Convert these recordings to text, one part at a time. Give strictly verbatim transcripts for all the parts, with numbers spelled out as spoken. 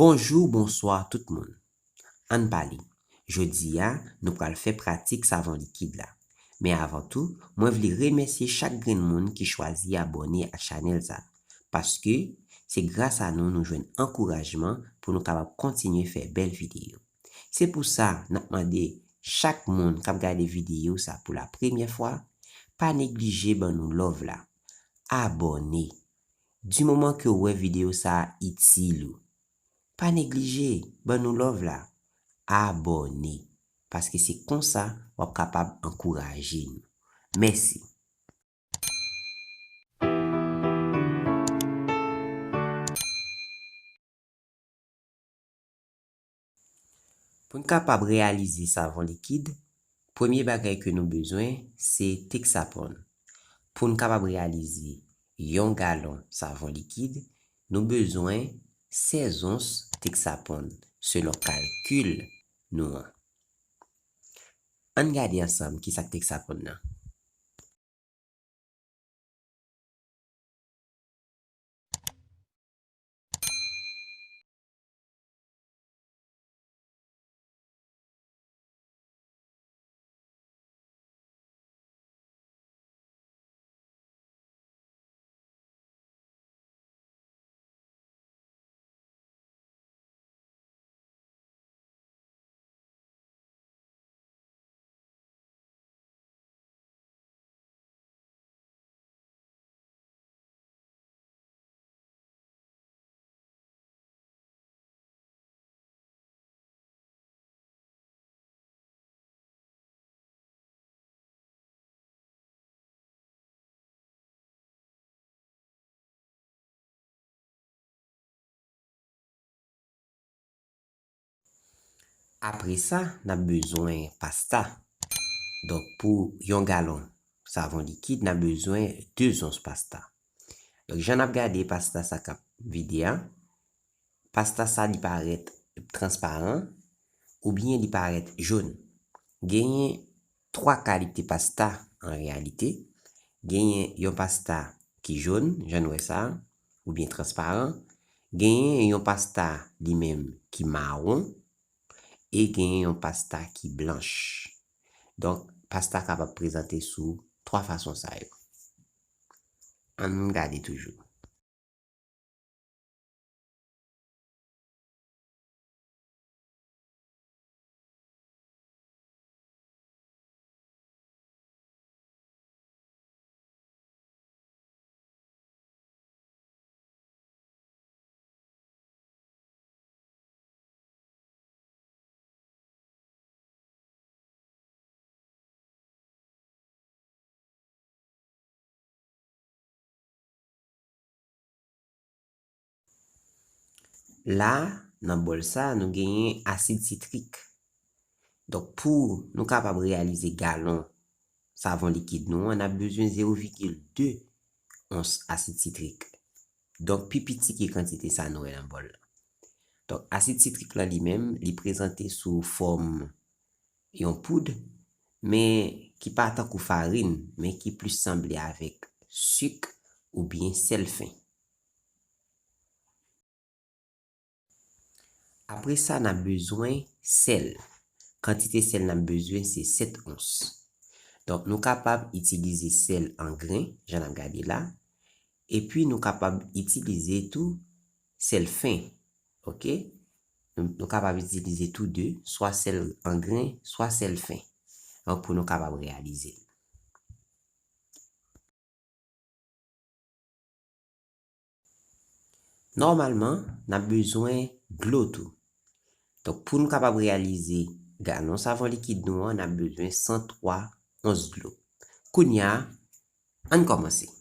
Bonjou, bonswa tout moun. Ann pale. Jodi a, nou pral fè pratik savon likid la. Men avan tou, mwen vle remèsye chak grenn moun ki chwazi abòne ak chanèl sa. Paske, se gras a nou nou jwenn ankourajman pou nou kapab kontinye fè bèl videyo. Se pou sa, n ap mande chak moun k ap gade videyo sa pou la premyè fwa, pa neglije ban nou love la. Abòne. Di moman ke w wè videyo sa a itil ou, pa neglije ban nou love la. Abòne. Paske se konsa w ap kapab ankouraje nou. Mèsi. Pou n kapab reyalize savon likid, premye bagay ke nou bezwen, se Texapon. Pou n kapab reyalize yon galon savon likid, nou bezwen sèz ons Texapon, selon kalkil nou an. Ann gade ansanm kisa k Texapon nan. Apre sa, n ap bezwen pasta. Donk, pou yon galon savon likid, n ap bezwen de zons pasta. Donk, jan n ap gade pasta sa k ap vide a, pasta sa li parèt transparan oubyen li parèt jòn. Genyen twa kalite pasta an reyalite. Genyen yon pasta ki jòn, jan n wè sa, oubyen transparan. Genyen yon pasta li menm ki mawon. E genyen yon pasta ki blanch. Donk, pasta kapab prezante sou twa fason sa yo. Ann gade toujou. La, nan bòl sa, nou genyen asid sitrik. Donk, pou nou kapab reyalize galon savon likid nou an, n ap bezwen zewo vigil de ons asid sitrik. Donk, pi piti ke kantite sa nou wè nan bòl la. Donk, asid sitrik la li menm, li prezante sou fòm yon poud, men ki pa tankou farin, men ki plis sanble avèk sik oubyen sèl fen. Apre sa, n ap bezwen sèl. Kantite sèl n ap bezwen, se sèt ons. Donk, nou kapab itilize sèl an gren, jan n ap gade la. Epi, nou kapab itilize tou sèl fen. Oke? Nou, nou kapab itilize tou de, swa sèl an gren, swa sèl fen. Donk, pou nou kapab reyalize l. Nòmalman, n ap bezwen dlo tou. Donk, pou nou kapab reyalize galon savon likid nou an, n ap bezwen san twa ons dlo. Kounye a, ann kòmanse.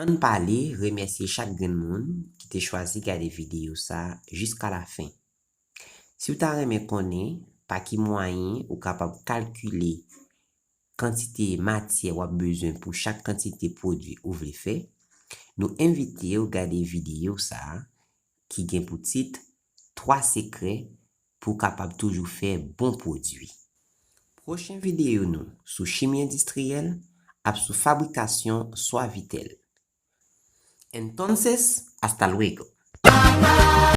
Ann pale, remèsye chak grenn moun ki te chwazi gade videyo sa a jiska la fen. Si w ta renmen konnen pa ki mwayen ou kapab kalkile kantite matyè w ap bezwen pou chak kantite pwodui ou vle fè, nou envite w gade videyo sa a ki gen pou tit twa sekrè pou w kapab toujou fè bon pwodui. Pwochen videyo nou sou chimi endistriyèl ap sou fabrikasyon Suavitel. Entonces, hasta luego.